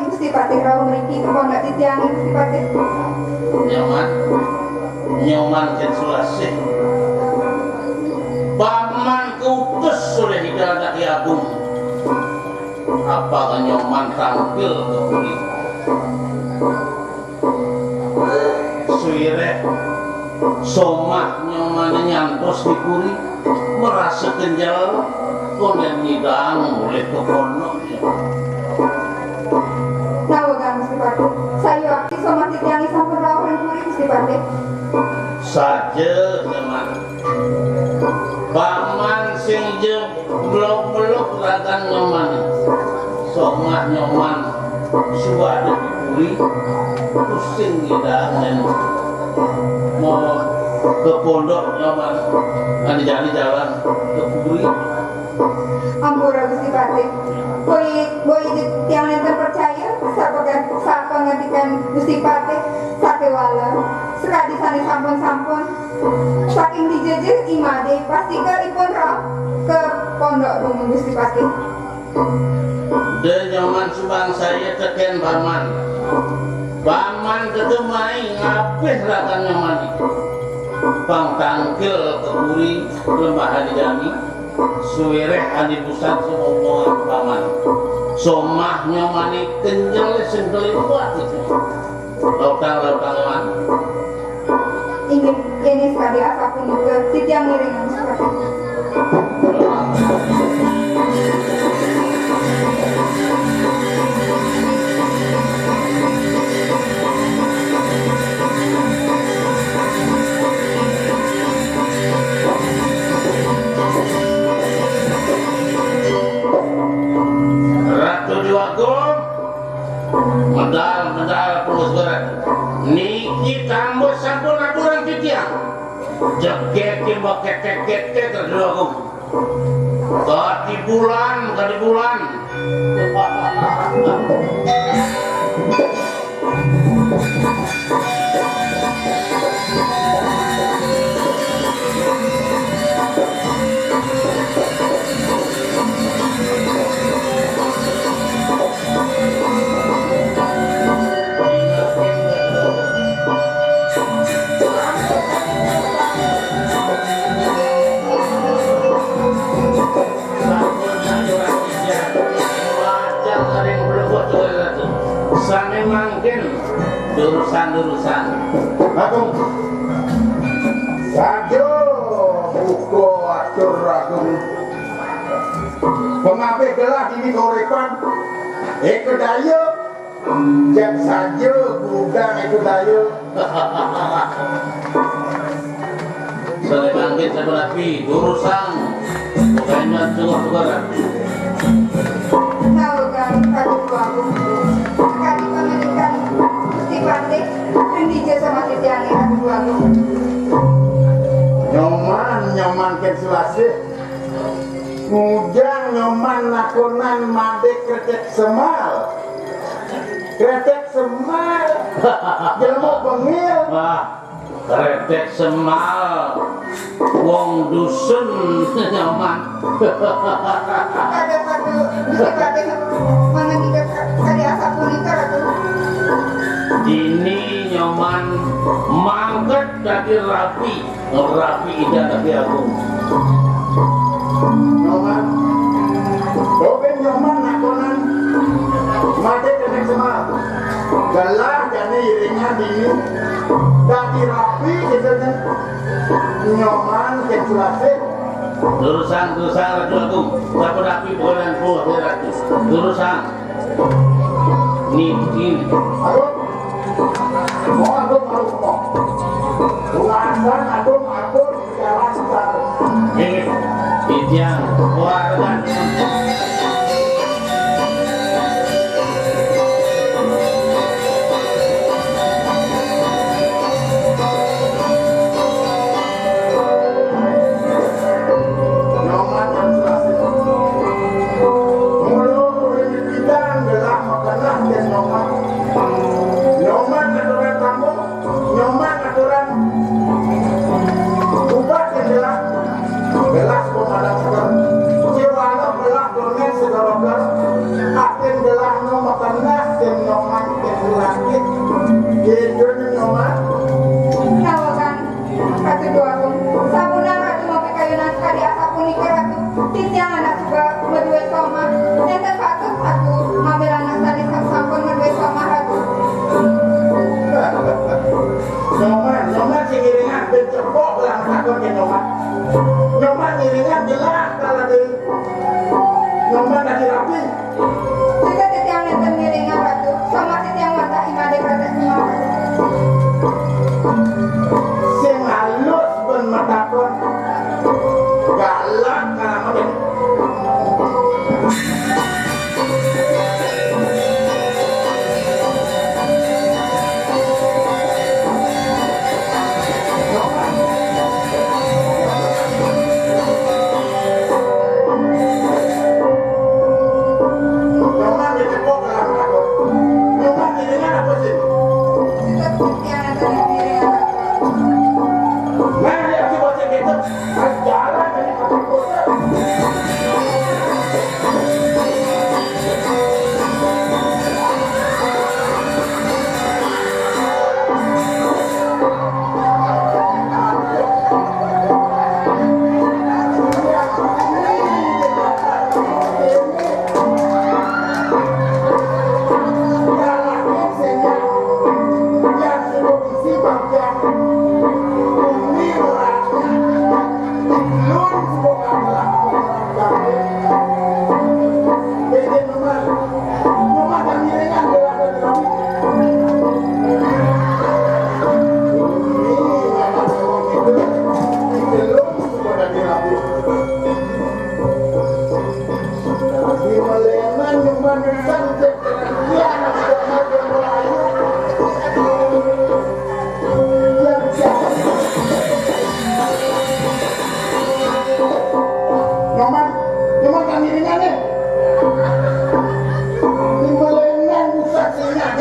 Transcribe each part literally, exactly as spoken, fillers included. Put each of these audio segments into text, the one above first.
Gusti Patih rauh mriki ka pondok titiang, Gusti Patih. Nyoman, Nyoman Ken Sulasih. Paman kutus oleh Ida Dai Agung. Apa Nyoman tangkil ka puri? Suwireh somah Nyoman nyantos di puri, marasa kenjel, konden nyidang mulih ka pondok. Nawegang, Gusti Patih. Sayuwakti somah titiangé sampun rauh ring puri, Gusti Patih. Saja, Nyoman. Paman sing ja meluk-meluk ragan Nyoman. Somah Nyoman suwada di puri, tusing nyidang nén mau ka pondok Nyoman. Adi jani jalan ka puri. Ampura, Gusti Patih. Boya, boya tiang nénten pracaya, sapangan-, sapangandikan Gusti Patih, sakéwala sakadi sané sampun-sampun. Saking dija ja I Madé, pastika ipun rauh ka pondok dumun, Gusti Patih. Da Nyoman subangsaya tekén Paman. Paman teka mai ngabih ragan Nyomané. Pang tangkil ka puri Lembah Adi Jani. Suwireh adi busan sumomong Paman. Somah Nyomané kenjel sing keliwat itu. Lautang, lautang, Nyoman. Inggih, yén sakadi asapunika, titiang ngiring. Ratu Déwagung, medal, medal, pulus berat. Niki tambus sampun aturang titiang. Jegég ki mbok ketek-ketek, Ratu Déwagung. Kadi bulan, kadi bulan. Sané mangkin durusang-durusang. Agung. Saja buka atur, Agung. Pangabih gelah dini kauripan. Eka daya. Jang saja gudang itu daya. Sané mangkin sapunapi durusang bukain man sungguh-sungguh. Nawegang Ratu Déwagung. Kadi pangandikan Gusti Patih, ring dija somah titiangé, Ratu Déwagung. Nyoman, Nyoman Ken Sulasih. Ngujang Nyoman nakonan Madé Kretek Semal. Kretek Semal. Jelema bengil. Wah, Kretek Semal. Wong dusun, Nyoman. Kados Ratu, Gusti Patih, mangandika kadi asapunika, Ratu. Dini Nyoman mangkat dadi rabi. Rabi Ida Dai Agung. Nyoman. Dogén Nyoman nakonan Madé Kretek Semal. Gelah jani iringan dini. Dadi rabi, gitu, kan. Nyoman Ken Sulasih. Durusang, durusang, Ratu Agung. Sapunapi bukanan puh, Ratu. Durusang. Niki. Aduh. Mau aduh, aduh, mau. Bukanan aduh, aduh, jalan, jalan. Nggih. Titiang, keluarga. Nyoman aturan tamu, Nyoman aturan ubat yang jelas, jelas pemadam seger. Siwala belah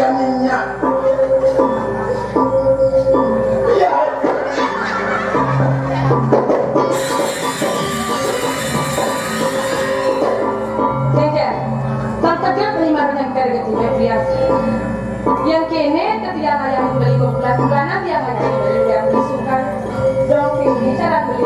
Minyak. Iya. Kéngkén, tan tegep lima rengeng kari gati Fébrian. Yang kéné tetiang ayah beli kumpulan bulanan tiang ayah beli yang disukan. Dong kéné cara beli.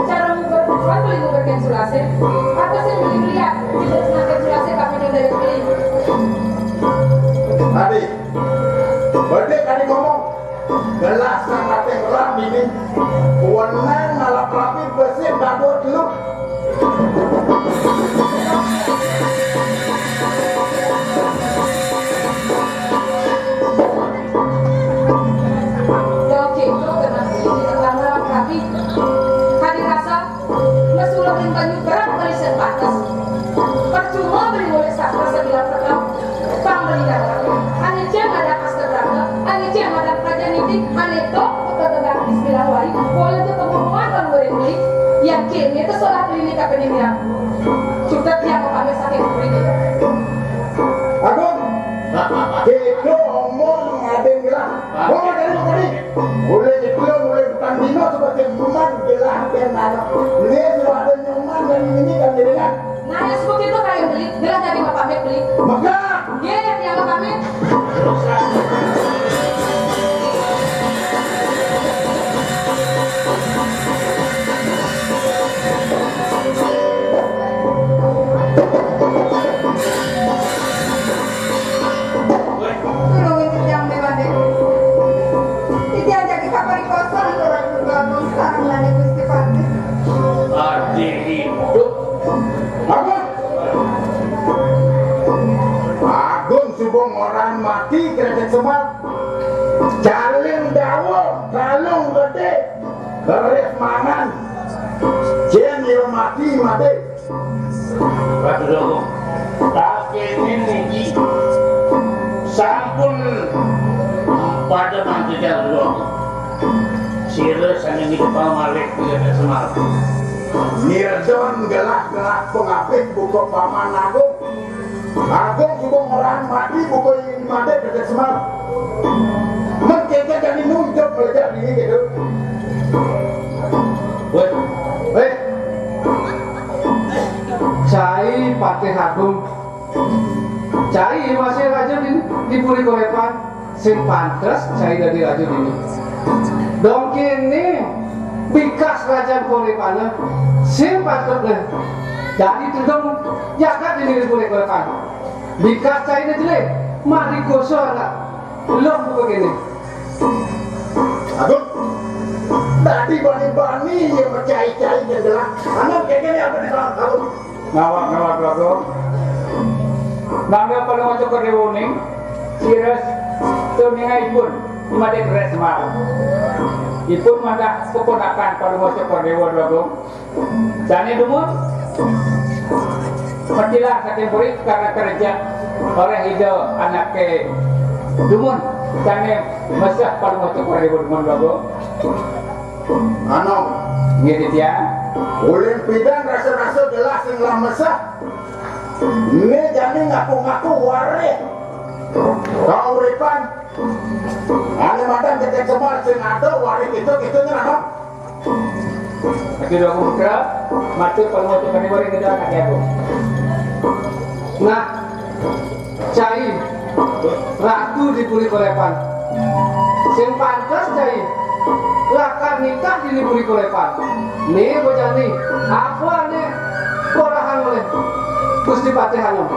Cara nguber, kan beli nguber kén sulasé. Apa sih beli lihat? Tidak semakin sulasé kapan yang dari beli. Tadi, berdek tadi ngomong. Gelas nang kating ram ini. Wenang ngalap-lapi besik dago teluk. Dong kéto kenang beli di tengah ngalap-lapi. Kadi rasa Mesuluk ring banyu berat beli sing pantes. Percuma beli ngulik sastra sabilang peteng. Pang beli dagang. Ané cang ada kasta berangga, ané cang ada praja niti, ané tok kota tegang di sebilang wai, boya ja pengumuman pang beli beli. Yang kéné to solah beli ni kapening yang. Sudah tiang pamit saking buri. Agung, kéto omong adéng gelah. Ngomong tadi, tadi. Mulai nyeklon, mulai petang dino seperti rumah gelah dan anak. Ini sudah ada nyoman dan ini kan jadi kan. Nah, yang seperti itu kayak beli, gelah jadi mau pamit beli. Maka. Iya, yang mau pamit. Tulungin titiang, Déwa Déwi. Titiang jagi kaparikosan, Ratu Agung, sareng Dane Gusti Patih. Adi hidup. Agung. Agung suba ngorahang mati, Kretek Semar. Caling dawa, kalung gedé, keris mangan. Jén ia mati, mati. Ratu Agung, sakéné niki sampun pada mantikan Ratu Agung. Sira sané niki pamalih Kretek Semar. Nirdon gelah-gelah pangapit buka Paman Agung. Agung suba ngorahang mati buka Madé Kretek Semar. Men kénkén jani nunjuk meledak dini gitu. Wéh. Wéh. Cai Patih Agung. Cai masih raja di, di Puri Korépan. Sing pantes cai dadi raja dini. Dong kéné bikas rajan Korépané. Sing patut dadi tedung jagat dini di Puri Korépan. Bikas cainé jelé, mari koso anak. Lok buka kéné. Agung, tadi bani-bani ia macai-cai jendela. Anak kéné apa nih, Bang? Agung. Ngawak-ngawak, Agung. Mangda Palungguh Cokor Déwa uning, sira tuninga ipun, Madé Kretek Semar. Ipun manggah keponakan Palungguh Cokor Déwa, Agung. Sané dumun, matilah saking puri karena kerja oleh ida anaké dumun, sané meseh Palungguh Cokor Déwa dumun, Agung. Anu, nggih, titiang. Ulin pidan rasa-rasa gelah sing lah meseh. Né jani ngaku-ngaku warih kauripan. Ané madan Kretek Semar sing ada warih kéto-kéto nyerah. Ati Dwagung Putra, matur panuwun kadi warih kita Ati Agung. Nah, cai ratu di Puri Korépan. Sing pantes cai lakar nitah di Puri Korépan. Né bocah né, apa né korahang olih Gusti Patih Anom.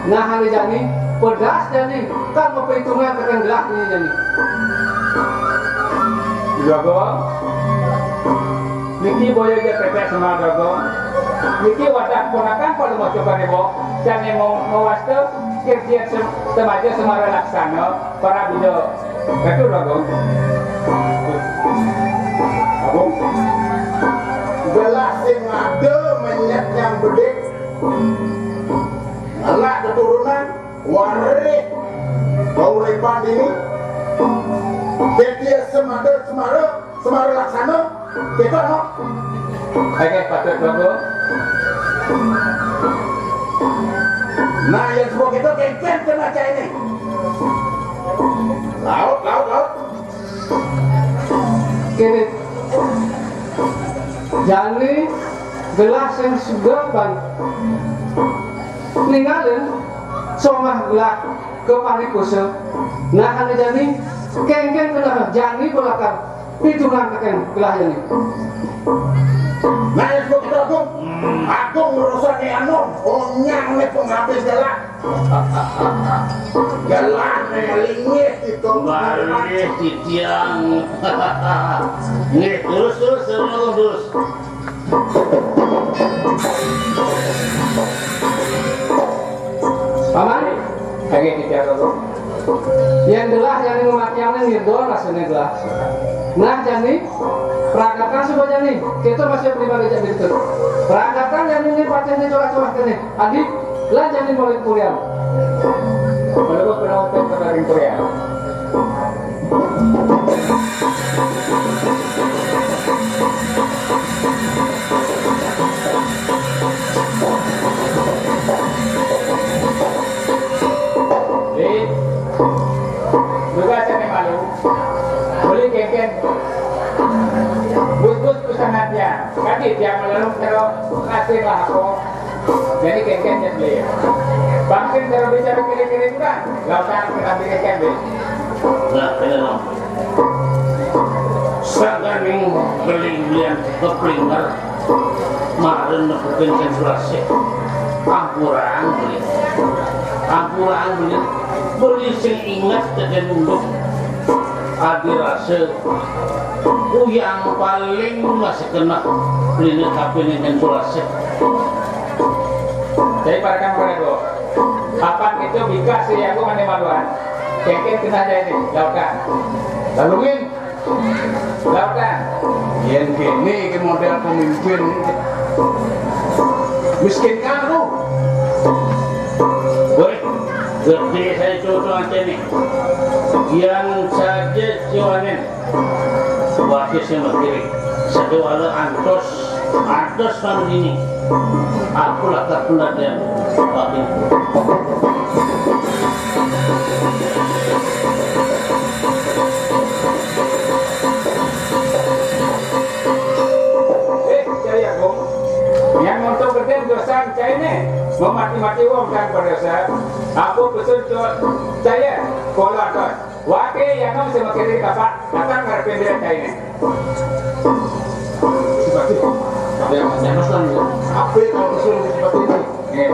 Nah, ané jani, pedas jani, kan mapitungan tekén gelah né jani. Dwagung, niki boya ja Kretek Semar, Dwagung. Niki wadah ponakan Palungguh Cokor Déwa, sané mau mawasta kirdian sem-, semaja semara laksana, para bida. Betul, Dwagung. Agung, gelah sing ada menyet yang bedik. Anak keturunan warih kauripan dini. Kéto semara, semara, semara laksana, kéto, no. Oké, patut, Dwagung. Nah, yang semua kita kénkén kena cai né. Laut, laut, laut. Kéné. Jani gelah sing suga ban ningalin somah gelah ka parikosa. Nah, ané jani kénkén keneh jani balakan pitungan tekén gelah jani. Nah, ya, Agung, Agung, Agung urusan né anu, onyang né penghabis gelah. Gelah né linggih itu. Balik titiang. Nggih, terus, terus, terus, terus. Paman, lagi titiang, Agung. Yén gelah jani ngamatiang nirda rasané gelah. Nah, jani, pragakan suba jani. Kita masih pribadi jadi itu. Pragakan jani né patihné corah-corah kéné. Adi, lan jani malik purian. Menurut penonton kemarin purian. Di, juga sini malu. Beli kengkeng. Bus-bus pesanan dia. Kaki dia melalui terus. Kasihlah aku. Jadi kengkeng jadi beli. Bangkin terus bicara kiri-kiri kurang. Lautan kena beli kengkeng. Nah, ini loh. Saganing beli-belian keplinger. Maren nepukin kan Jurassic. Ampurang beli. Ampurang beli. Beli sing inget tekén unduk. Adi rasa uyang paling masih kena. Beli né tapi ning kan Jurassic. Jadi parakan pada dua. Kapan itu bika si Yago mané maluan? Kengkeng kena aja ini, lautan. Lalu ngin, Lautan. Yén kéné ké modél pemimpin miskin karuh. Wéh, gedé saja contoh aja nih. Yang saja ciwanen. Wakil sing kiri. Sadéwala antos, antos pamdini. Aku lakar pendadean. Wakil. Eh, Jaya Agung, yang untuk gedé dosa cai né, memati-mati wong kan berdosa. Aku pesun tuh cai, pola kan. Wake yang kamu sama kiri kapak, datang ngarepin dia cai né. Seperti, ada yang masih anak kan, apa kalau pesun seperti ini? Eh.